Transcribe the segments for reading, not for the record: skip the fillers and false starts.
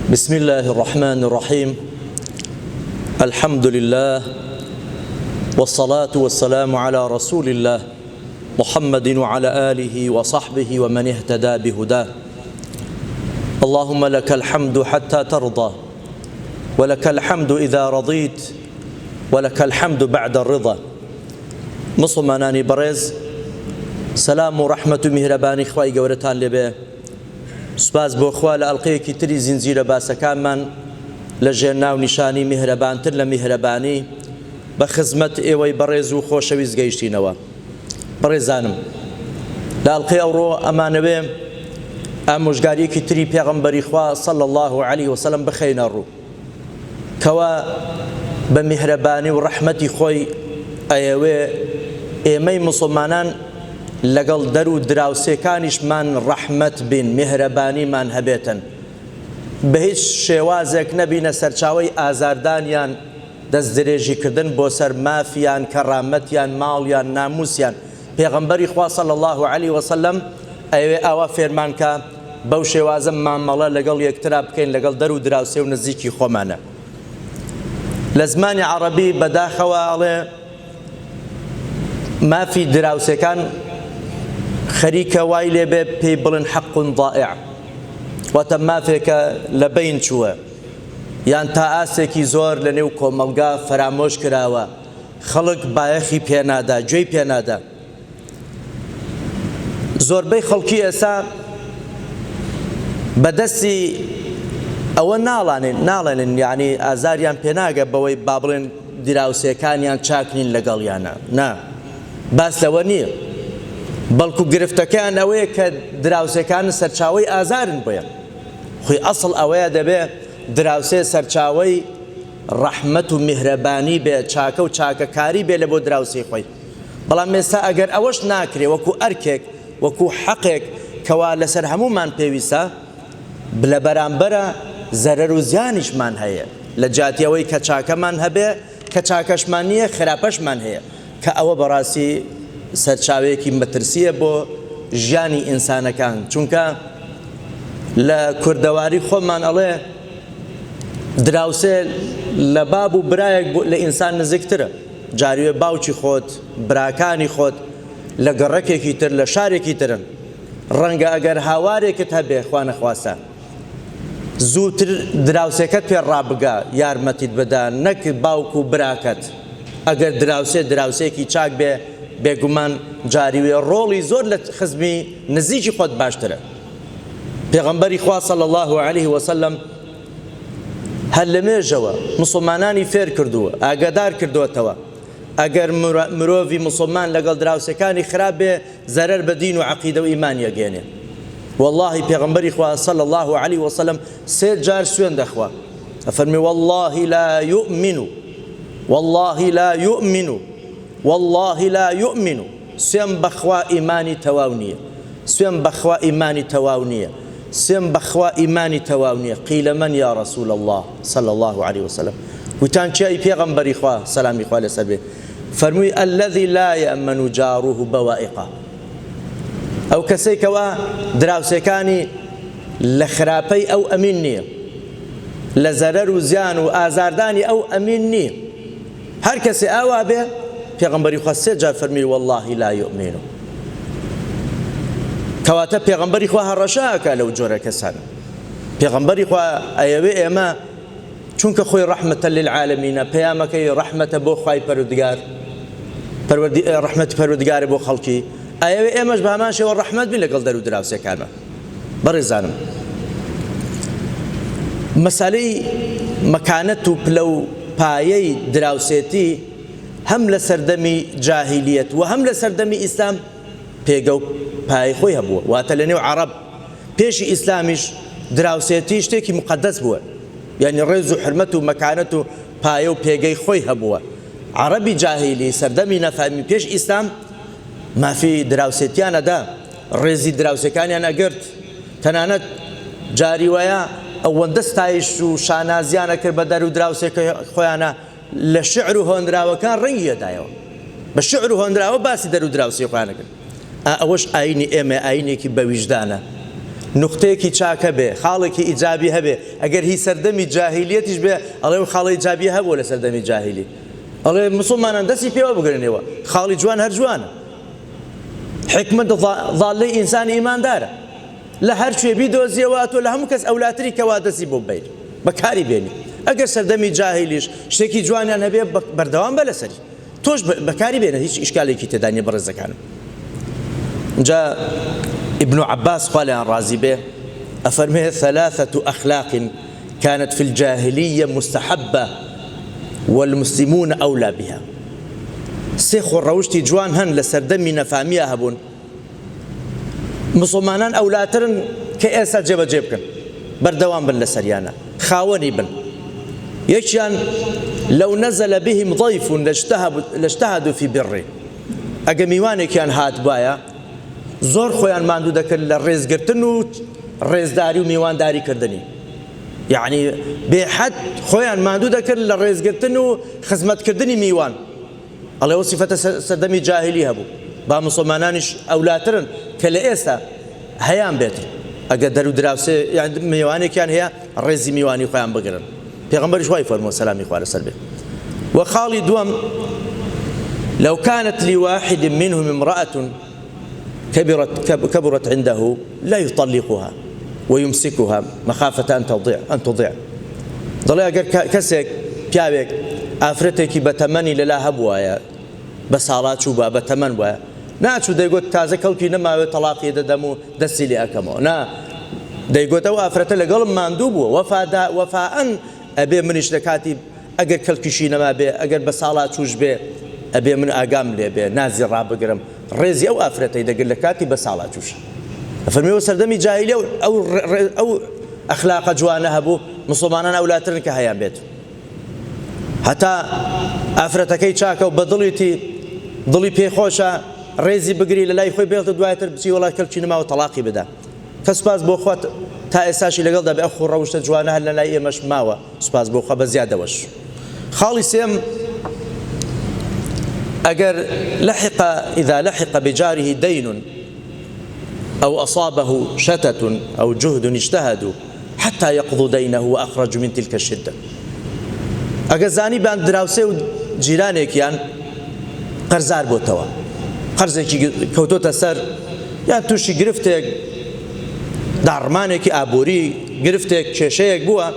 بسم الله الرحمن الرحيم الحمد لله والصلاة والسلام على رسول الله محمد وعلى آله وصحبه ومن اهتدى بهداه اللهم لك الحمد حتى ترضى ولك الحمد إذا رضيت ولك الحمد بعد الرضا مسلمانانی بەڕێز سەلام و ڕەحمەت و میهرەبانی خوای گەورەتان لێبێ سوپاس بۆ خوا لە ئەڵقەیەکی تری زنجیرە باسەکانمان لە ژێر ناونیشانی میهرەبانتر لە میهرەبانی بە خزمەت ئێوەی بەڕێز و خۆشەویست گەیشتینەوە. بەڕێزانم لە ئەڵقەی ئەوڕۆ ئەمانەوێ ئامۆژگاریەکی تری پێغەمبەری خوا صلی الله علیه وسلم بخەینە ڕوو کەوا بە میهرەبانی و ڕەحمەتی خۆی ئەیەوێ ئێمەی موسڵمانان لەگەڵ دەر و دراوسێکانیشمان ڕەحمەت بین، میهرەبانیمان هەبێتن، بە هیچ شێوازێک نەبینە سەرچاوەی ئازاردانیان، دەستدرێژیکردن بۆ سەر مافیان، کەرامەتیان، ماڵیان، ناموسیان. پێغەمبەری خوا صلی اللە علیە وسلم ئەیەوێ ئاوا فێرمان کا بەو شێوازە مامەڵە لەگەڵ یەکترا بکەین لەگەڵ دەر و دراوسێ و نزیکی خۆمانە. لە زمانی عەڕەبی بەداخەوە ئەڵێ مافی دراوسێکان خەریکە وای لێ بێ پێی بڵێن حق ضائع، واتە مافێکە لە بەین چووە یان تا ئاستێکی زۆر لە نێو کۆمەڵگا فەرامۆش کراوە، خەڵک بایەخی پێنادا، گوێی پێنادا. زۆربەی خەڵکی ئێستا بەدەستی ئەوە ناڵانن ناڵێنن یعنی ئازاریان پێناگە بەوەی با بڵێن دراوسێکانیان چاک نین لەگەڵیانە نا باس لەوە نییە بەڵکو گرفتەکەیان ئەوەیە کە دراوسێکان سەرچاوەی ئازارن بۆیان خۆی ئەسڵ ئەوەیە دەبێ دراوسێ سەرچاوەی ڕەحمەت و میهرەبانی بێ چاکە و چاکەکاری بێ لە بۆ دراوسێی خۆی بەڵام ئێستا ئەگەر ئەوەش ناکرێ وەکو ئەرکێک وەکو حەقێک کەوا لەسەر هەموومان پێویستە لە بەرامبەرە زەرەر و زیانیشمان هەیە لە جیاتی ئەوەی کە چاکەمان هەبێ کە چاکەشمان نییە خراپەشمان هەیە کە ئەوە بەڕاستی سەرچاوەیەکی مەترسییە بۆ ژیانی ئینسانەکان چونکە لە کوردەواری خۆمان ئەڵێ دراوسێ لە باب و برایەک لە ئینسان نزیکترە جاروێ باوکی خۆت، براکانی خۆت لە گەڕەکێکی تر، لە شارێکی ترن. ڕەنگە ئەگەر هاوارێکت هەبێ، خوانەخواستە، زووتر دراوسێکەت پێ ڕابگا یارمەتیت بدا نەک باوک و براکەت. ئەگەر دراوسێ دراوسێکی چاک بێ، بێگومان جاریوێ ڕۆڵی زۆر لە خزمی نزیکی خۆت باشترە. پێغەمبەری خوا صلی اللە علیه وسلم هەر لە مێژەوە موسڵمانانی فێر کردووە، ئاگادار کردۆتەوە، ئەگەر مرۆڤی موسڵمان لەگەڵ دراوسێکانی خراپ بێ زەرەر بە دین و عەقیدە و ئیمانی ئەگەیەنێ. وەڵاهی پێغەمبەری خوا صلی اللە علیه وسلم سێ جار سوێن دەخوا ئەفەرمێ واللە لا یؤمن واللە لا یؤمن واللە لا یؤمن سوێن بەخوا ئیمانی تەواو نییە سوێن بەخوا ئیمانی تەواو نییە سوێن بەخوا ئیمانی تەواو نییە قیل من یا رسول اللە صلی اللە علیە وسلم وتان کێ ئەی پێغەمبەری خوا سەلامی خوا لەسەر بێ فەرمووی الذی لا یأمن جاره بوائقه ئەو کەسەی کەوا دراوسێکانی لە خراپەی ئەو ئەمین نییە لە زەرەر و زیان و ئازاردانی ئەو ئەمین نییە هەر کەسێ ئاوا بێ پێغەمبەری خوا سێ جار فەرمی واللە لا یؤمن کەواتە پێغەمبەری خوا هەڕەشە ئەکا لەو جۆرە کەسانە پێغەمبەری خوا ئەیەوێ ئێمە چونکە خۆی ڕەحمەتە للعالمینە پەیامەکەی ڕەحمەتە بۆ خوای پەروەردگار ڕەحمەتی پەروەردگارە بۆ خەڵکی ئەیەوێ ئێمەش بە هەمان شێوە ڕەحمەت بین لەگەڵ دەر و دراوسێکانمان بەڕێزانم مەسەلەی مەکانەت و پلە و پایەی دراوسێتی هەم لە سەردەمی جاهیلیەت و هەم لە سەردەمی ئیسلام پێگە و پایەی خۆی هەبووە واتە لە نێو عەڕەب پێشی ئیسلامیش دراوسێتی شتێکی مقەدەس بووە یعنی ڕێز و حرمەت و مەکانەت و پایە و پێگەی خۆی هەبووە عەڕەبی جاهیلی سەردەمی نەفامی پێش ئیسلام مافی دراوسێتیان ئەدا ڕێزی دراوسێکانیان ئەگرت، تەنانەت جاری وایە ئەوەندە ستایش و شانازیان ئەکرد بە دەر و دراوسێکەی خۆیانە لە شعر و هۆنراوەکان ڕەنگی ئەدایەوە بە شعر و هۆنراوە باسی دەر و دراوسێی خۆیان ئەکرد. ئا ئەوەش ئاینی ئێمەیە، ئاینێکی بە ویژدانە. نوقتەیەکی چاک هەبێ، خاڵێکی ئیجابی هەبێ، ئەگەر هی سەردەمی جاهیلیەتیش بێ، ئەڵێ ئەو خاڵە ئیجابیە هەبووە لە سەردەمی جاهیلی. ئەڵێ مسوڵمانان دەستی پێوە بگرن ئێوە، خاڵی جوان هەر جوانە. حیکمەت ضالەی ئینسانی ئیماندارە. لە هەر کوێ بیدۆزیەوە ئەتۆ لە هەموو کەس ئەولاتری کەوا دەستی بۆ ببەیت، بەکاری بێنی. ئەگەر سەردەمی جاهیلیش شتێکی جوانیان هەبێ بەردەوام بە لەسەری. تۆش بەکاری بێنە هیچ ئیشکالێکی تێدا نیە بەڕێزەکانم. جا ابن عباس خوا لێیان ڕازی بێ ئەفەرمێ ثلاثة أخلاق كانت في الجاهلية مستحبة والمسلمون أولى بها. سێ خۆ ڕەوشتی جوان هەن لە سەردەمی نەفامیا هەبوون، مسوڵمانان ئەولاترن کە ئێستا جێبەجێ بکەن، بەردەوام بن لەسەریانە، خاوەنی بن. یەکیان لو نزل بهم ضیف لاجتهدوا فی بره، ئەگە میوانێکیان هاتبایە زۆر خۆیان ماندوو دەکرد لە ڕێزگرتن و ڕێزداری و میوانداری کردنی، یەعنی بێحەد خۆیان ماندوو دەکرد لە ڕێزگرتن و خزمەتکردنی میوان. ئەڵێ ئەو سیفەتە سەردەمی جاهیلی هەبوو با موسڵمانانیش ئەولاترن کە لە ئێستا هەیان بێت ئەگەر دەر و دراوسێ یان میوانێکیان هەیە ڕێزی میوانی خۆیان بگرن پێغەمبەریش وای فەرمووە سەلامی خوا لەسەر بێت و خاڵی دووەم لو كانت لواحد منهم امرأة كبرت كبرت عنده لا يطلقها ويمسكها مخافة أن تضيع أن تضيع دەڵێ ئەگەر کەسێک پیاوێک ئافرەتێکی بە تەمەنی لەلا هەبوایە بە ساڵا چووبا بە تەمەن وایە ناچوو دەیگوت تازە کەڵکی نەماوێت تەڵاقی دەدەم و دەستی لێ ئەکەمەوە نا دەیگوت ئەو ئافرەتە لەگەڵم ماندوو بووە وەفادا وەفائەن ئەبێ منیش لە کاتی ئەگەر کەلکیشی نەمابێ، ئەگەر بە ساڵا چووش بێ، ئەبێ من ئاگام لێ بێ، نازی ڕابگرم، ڕێزی ئەو ئافرەتەی دەگرت لە کاتی بە ساڵا چووش. ئەفەرموێ ئەو سەردەمی جاهیلیە و ئەو ئەو ئەخلاقە جوانە هەبوو، موسڵمانان ئەولاترن کە هەیان بێت. هەتا ئافرەتەکەی چاکە و بە دڵیتی، دڵی پێ خۆشە، ڕێزی بگری لە لای خۆی بێڵتە دوایتر بچی وەڵا کەلکی نەماوە تەڵاقی بدا. کە سوپاس بۆ خوا تا ئێستاشی لەگەڵدا بێ ئەو خووڕەوشتە جوانە هەر لە لای ئێمەش ماوە. سوپاس بۆ خوا بە زیادەوەش. خاڵی سێم ئەگەر لحق اذا لحق بجاره دین او اصابه شتت او جهد اجتهدوا حتى يقضوا دينه واخرجوا من تلك الشدة. ئەگەر زانیبان دراوسێ و جیرانێکیان قەرزار بۆتەوە قەرزێکی کەوتۆتە سەر یان تووشی گرفتێک داڕمانێکی ئابووری گرفتێک کێشەیەک بووە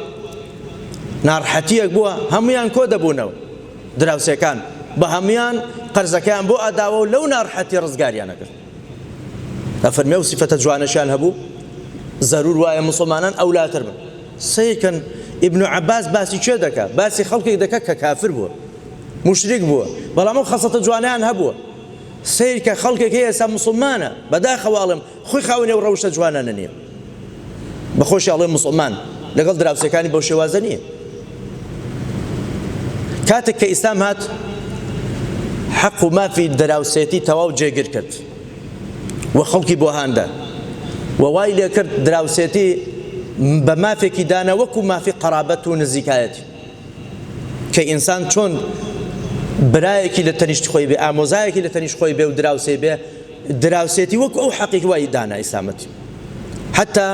ناڕحەتیەک بووە هەمویان کۆ دەبوونەوە دراوسێکان بە هەمویان قەرزەکەیان بۆ ئەداوە و لەو ناڕحەتی ڕزگاریان ئەکرد ئەفەرمێ و سیفەتە جوانەشیان هەبوو زەرور وایە مسلمانان ئەولاتر بن سەیرکەن ئیبن عەباس باسی کێ دەکا باسی خەڵکێک دەکا کە کافر بووە موشریک بووە بەڵام ئەو خەسڵەتە جوانەیان هەبووە سەیرکە خەڵکێک هەیە ئێستا موسڵمانە بەداخەوە ئەڵێم خۆی خاوەنی ئەو ڕەوشتە جوانانە نییە بەخۆشی ئەڵێم موسڵمان لەگەڵ دراوسێکانی بەو شێوازە نییە کاتێک کە ئیسلام هات حەق و مافی دراوسێتی تەواو جێگر کرد و خەڵکی بۆ هاندا و وای لێکرد دراوسێتی بە مافێکی دانا وەکو مافی قەرابەت و نزیکایەتی کە ئینسان چۆن برایەکی لە تەنیشت خۆی بێ ئامۆزایەکی لە تەنیشت خۆی بێ و دراوسێ بێ دراوسێتی وەکو ئەو حەقی وای دانا ئیسلامەتی حتا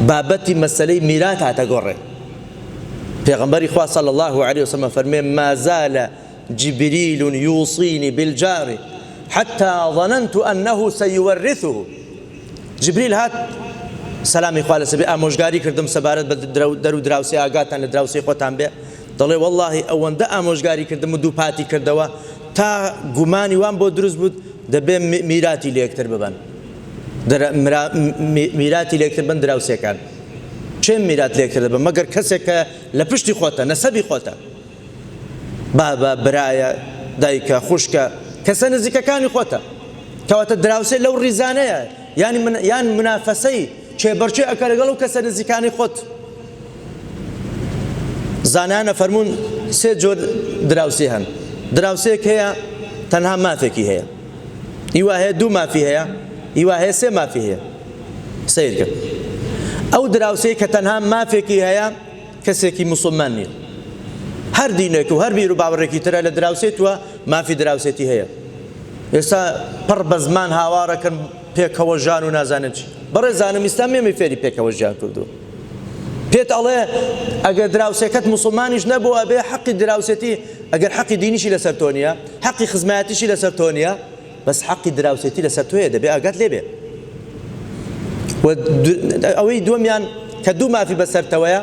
بابەتی مەسەلەی میرات هاتە گۆڕێ پێغەمبەری خوا صلی الله علیه وسلم فەرمێ ما زال جبريل يوصيني بالجار حتى ظننت أنه سيورثه. جبریل هات سەلامی خوا لەسەر بێ ئامۆژگاری کردم سەبارەت بە دەر و دراوسێ ئاگاتان لە دراوسێی خۆتان بێ دەڵێ وەڵاهی ئەوەندە ئامۆژگاری کردم و دووپاتی کردەوە تا گومانی وام بۆ دروست بوو دەبێ میراتی لەیەکتر ببەن میراتی لەیەکتر بن دراوسێکان کێ میرات لەیەکتر دەبن مەگەر کەسێک کە لە پشتی خۆتە نەسەبی خۆتە بابە، برایە، دایکە، خوشکە، کەسە نزیکەکانی خۆتە. کەواتە دراوسێ لەو ڕیزانەیە یانی من یان منافەسەی کێبەرکێ ئەکا لەگەڵ ئەو کەسە نزیکانەی خۆت. زانایان ئەفەرموون سێ جۆر دراوسێ هەن. دراوسێک هەیە تەنها مافێکی هەیە. ئیوا هەیە دوو مافی هەیە، ئیوا هەیە سێ مافی هەیە. سەیرکە. ئەو دراوسێی کە تەنها مافێکی هەیە کەسێکی موسڵمان نیە هەر دینێک و هەر بیر و باوەڕێکی ترە لە دراوسێتوە مافی دراوسێتی هەیە ئێستا پڕ بە زمان هاوارەکەن. پێکەوە ژان و نازانم چی. بەڕێزانم ئیسلام ئێمەی فێری پێکەوە ژیان کردووە. پێت ئەڵێ ئەگەر دراوسێکەت موسڵمانیش نەبوو ئەبێ حەقی دراوسێتی ئەگەر حەقی دینیشی لەسەر تۆ نییە حەقی خزمایەتیشی لەسەر تۆ نییە بەس حەقی دراوسێتی لەسەر تۆیە دەبێ ئاگات لێ بێ و ئەوەی دووەمیان کە دوو مافی بەسەرتەوەیە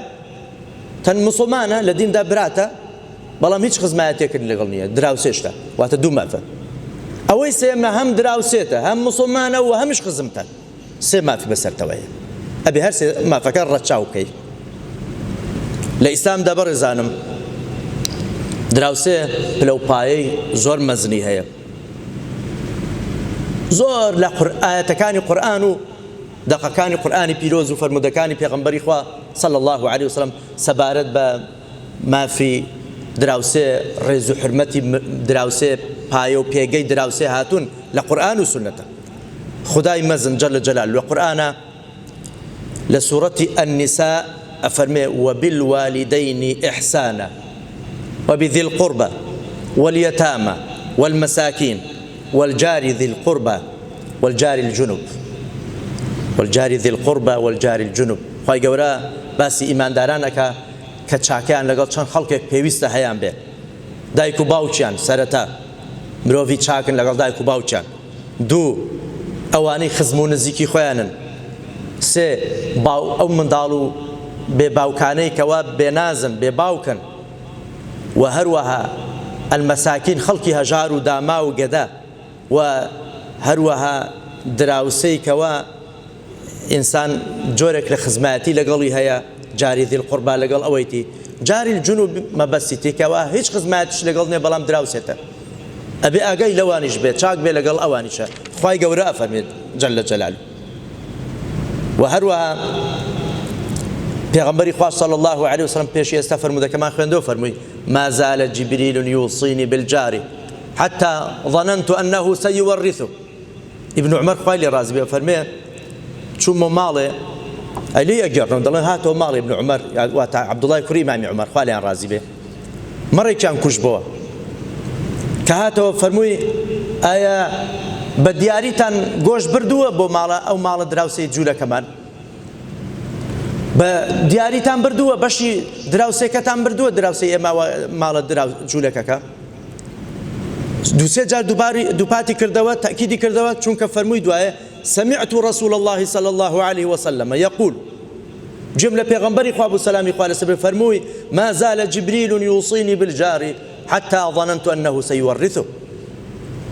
تەن مسلمانە لە دیندا براتە بەڵام هیچ خزمایەتێکت لەگەڵ نییە دراوسێشتە واتە دوو مافە ئەوەی سێمە هەم دراوسێتە هەم مسلمانە و هەمیش خزمتە سێ مافی بەسەرتەوەیە ئەبێ هەر سێ مافەکە ڕەچاو بکەی لە ئیسلامدا بەڕێزانم دراوسێ پلە و پایەی زۆر مەزنی هەیە زۆر لە ئاەتەکانی قورآن و دەقەکانی قورآانی پیرۆز و فەرمودەکانی پێغمبەری خوا صلی الله عليه وسلم سەبارەت بە مافی دراوسێ ڕێز و حرمەتی دراوسێ پایە و پێگەی دراوسێ هاتوون لە قورآن و سنەتە خودای مەزن جل جلالە لە قورئانا لە سورەتی النساء ئەفەرمێ وبالوالدین احسانا وبذی القربى والیتامی والمساکین والجار ذی القربى والجار الجنب والجار ذی القربى والجار الجنب خوای گەورە باسی ئیمانداران ئەکا کە چاکەیان لەگەڵ چەند خەڵکێک پێویستە هەیان بێ دایک و باوکیان سەرەتا مرۆڤی چاکن لەگەڵ دایک و باوکیان دوو، ئەوانەی خزم و نزیکی خۆیانن. سێ، باو ئەو منداڵ و بێ باوکانەی کەوا بێنازن، بێ باوکن. وە هەروەها المساکین خەڵکی هەژار و داماو و گەدا. وە هەروەها دراوسێی کەوا ئینسان جۆرێک لە خزمایەتی لەگەڵی هەیە، جاری ذی القربی لەگەڵ ئەوەیتی، جاری الجنوب مەبەستیتی کەوا هیچ خزمایەتیش لەگەڵ نیە بەڵام دراوسێتە، ئەبێ ئاگای لەوانیش بێت، چاک بێ لەگەڵ ئەوانیشا، خوای گەورە ئەفەرمێت جل جلالە. وە هەروەها پێغەمبەری خوا صلی اللە علیه وسلم پێشی ئێستا فەرموودەکەمان خوێندەوە فەرمووی ما زال جبریل یوصینی بالجار حتی ظننت انه سیورثه ابن عمر خوای لێ ڕازی بێ فەرمێ چوومە ماڵێ ئەی لێی ئەگێڕنەوە دەڵێن هاتەوە ماڵی ابن عمر واتە عەبدوڵای کوڕی ئیمامی عومەر خوا لێیان ڕازی بێ مەڕێکیان کوشت بۆوە کە هاتەوە فەرمووی ئایا بە دیاریتان گۆشت بردووە بۆ ماڵە ئەو ماڵە دراوسێی جوولەکەمان بە دیاریتان بردووە بەشی دراوسێکەتان بردووە دراوسێی ئێمە ماڵە دراو جوولەکەکە دوسێ جار دووباری دووپاتی کردەوە تەکیدی کردەوە چونکە فەرمووی دوایە سمعت رسول الله صلى الله عليه وسلم يقول گوێم لە پێغەمبەری خوا بوو سەلامی خوا لەسەر بێ فەرمووی ما زال جبريل يوصيني بالجار حتى ظننت أنه سيورثه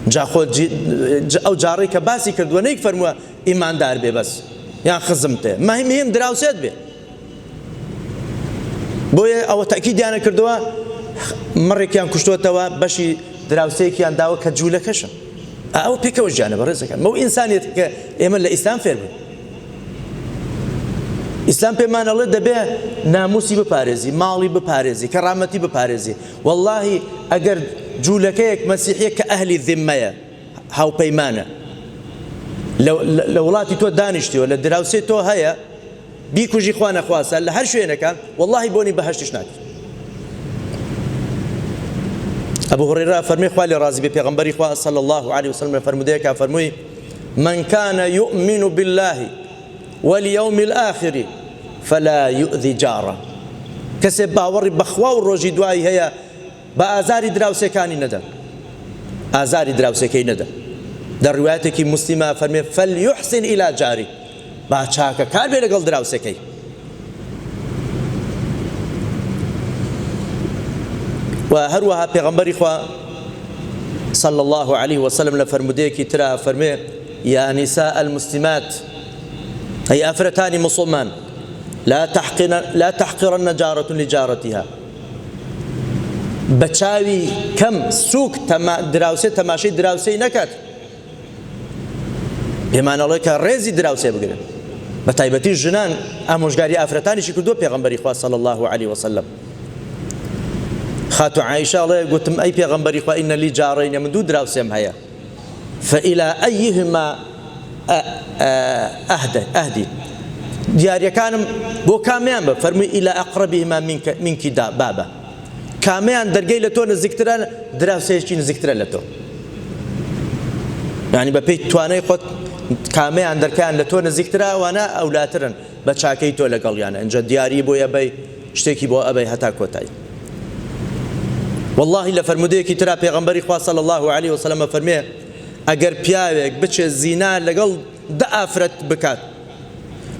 جا خۆ ئەو جاڕەی کە باسی کردووە نەیک فەرمووە ئیماندار بێ بەس یان خزمتێ مهم دراوسێت بێ بۆیە ئەوە تەئکیدیانە کردووە مەڕێکیان کوشتۆتەوە بەشی دراوسێکیان داوە کە جوولەکەشە ئەو پێکەوە ژیانە بەڕێزەکان مەو ئینسانیەت کە ئێمە لە ئیسلام فێر بووین ئیسلام پێمان ئەڵێ دەبێ ناموسی بپارێزی ماڵی بپارێزی کەرامەتی بپارێزی واللهی ئەگەر جوولەکەیەک مەسیحیە کە ئەهلی ذمەیە هاوپەیمانە لە وڵاتی تۆ دانیشتیوە لە دراوسێ تۆ هەیە بیکوژی خوا نەخواستە لە هەر شوێنەکە وەڵاهی بۆنی بەهەشتیش ناکرد ئەبو هريرە فەرمی خوا لێ ڕازی بێ پێغەمبەری خوا صلی الله عليه وسلم لە فەرموودەیەکا فەرمووی من كان يؤمن بالله واليوم الآخر فلا يؤذي جاره کەسێ باوەڕی بەخوا و ڕۆژی دوایی هەیە با ئازاری دراوسێکانی نەدەن ئازاری دراوسێکەی نەدەن لە ڕوایەتێکی موسلیما فەرمێ فلیحسن الی جاری با چاکەکار بێ لەگەڵ دراوسێکەی و هەروەها پێغەمبەری خوا صلى الله عليه وسلم لە فەرمودەیەکی ترا فەرمێ یا نساء المسلمات ئەی ئافرەتانی مسلمان لا تحقرن لا تحقرن جارة لجارتها بە چاوی کەم سووک تەما دراوسێ تەماشەی دراوسێی نەکات پێمان ئەڵێ کە ڕێزی دراوسێ بگرن بە تایبەتی ژنان ئامۆژگاری ئافرەتانیشی کردووە پێغەمبەری خوا صلی الله علیه وسلم خاتو عایشە ئەڵێ گوتم ئەی پێغەمبەری خوا ئینە لی جارەینە من دوو دراوسێم هەیە فإلى أيهما أهدي دیاریەکانم بۆ کامیان بە فەرمووی إلى أقربهما منك بابا کامیان دەرگەی لە تۆ نزیکترە دراوسێکی نزیکترە لە تۆ یعنی بە پێی توانای خۆت کامەیان دەرکەیان لە تۆ نزیکترە ئەوانە ئەولاترن بە چاکەی تۆ لەگەڵیانە ئینجا دیاری بۆ ئەبەی شتێکی بۆ ئەبەی هەتا کۆتایی. واللهی لە فەرموودەیەکی ترا پێغەمبەری خوا صلی الله علیه وسلم ئەفەرمێ ئەگەر پیاوێک بچێ زینا لەگەڵ دە ئافرەت بکات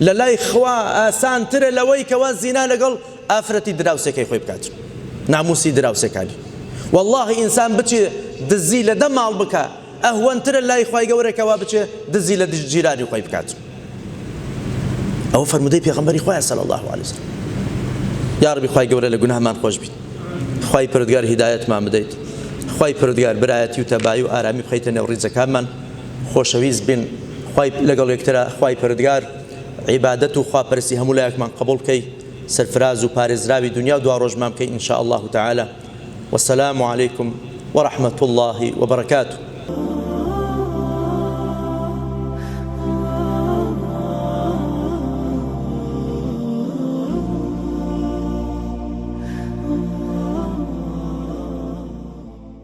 لە لای خوا ئاسانترە لەوەی کەوا زینا لەگەڵ ئافرەتی دراوسێکەی خۆی بکات ناموسی دراوسێکانی واللهی ئینسان بچێ دزی لە دە ماڵ بکا ئەهوەنترە لای خوای گەورە کەوا بچێ دزی لە جیرانی خۆی بکات. ئەوە فەرموودەی پێغەمبەری خوایە صلی الله علیه وسلم. یاڕەبی خوای گەورە لە گوناهمان خۆش بیت. خوای پەروەردگار هیدایەتمان بدەیت. خوای پەروەردگار برایەتی و تەبایی و ئارامی بخەیتە نێو ڕیزەکانمان. خۆشەویست بین خوای لەگەڵ یەکترا. خوای پەروەردگار عیبادەت و خواپەرستی هەموو لایەکمان قبوڵ بکەی. سەرفراز و پارێزراوی دنیا و دواڕۆژمان بکەی ان شاء الله تعالی. والسلام علیکم ورحمة اللە وبرکاته.